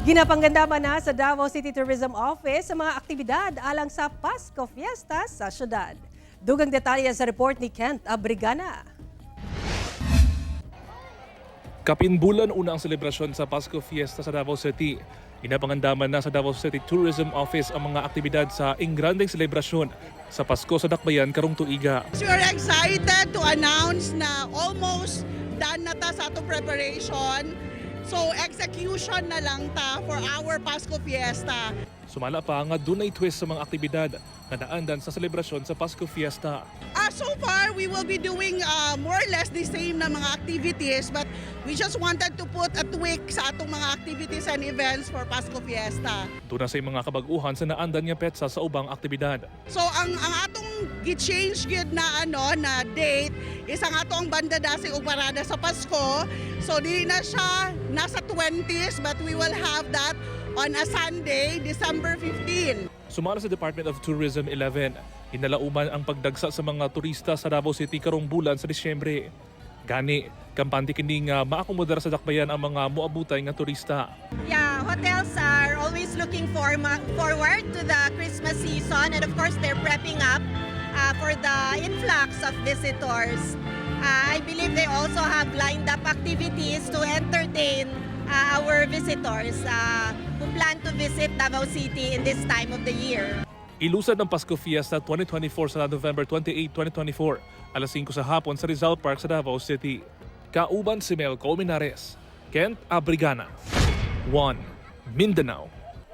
Ginapangandama na sa Davao City Tourism Office sa mga aktibidad alang sa Pasko Fiesta sa syudad. Dugang detalye sa report ni Kent Abrigana. Kapin bulan una ang selebrasyon sa Pasko Fiesta sa Davao City. Ginapangandaman na sa Davao City Tourism Office ang mga aktibidad sa ingrandeng selebrasyon sa Pasko sa Dakbayan karong tuiga. We are excited to announce na almost done na ta sa atong preparation. So execution na lang ta for our Pasko Fiesta. Sumala pa nga dunay twist sa mga aktibidad nga naandan sa selebrasyon sa Pasko Fiesta. So far, we will be doing more or less the same na mga activities, but we just wanted to put a tweak sa atong mga activities and events for Pasko Fiesta. Duna say mga kabaguhan sa naandan nga petsa sa ubang aktibidad. So ang atong gi-change gyud na ano na date is ang atong Banda Dasig ug Parada sa Pasko. So dili na siya nasa 20s, but we will have that on a Sunday, December 15. Sumala sa Department of Tourism 11, hinalauman ang pagdagsa sa mga turista sa Davao City karong bulan sa Disyembre. Gani, kampante kini nga maakomodar sa dakbayan ang mga moabutay nga turista. Yeah, hotels are always looking forward to the Christmas season, and of course they're prepping up for the influx of visitors. I believe they also have lined up activities to entertain our visitors who plan to visit Davao City in this time of the year. Ilusad ang Pasko Fiesta 2024 sa November 28, 2024, alas 5 sa hapon sa Rizal Park sa Davao City. Kauban si Mel Colmenares, Kent Abrigana, 1 Mindanao.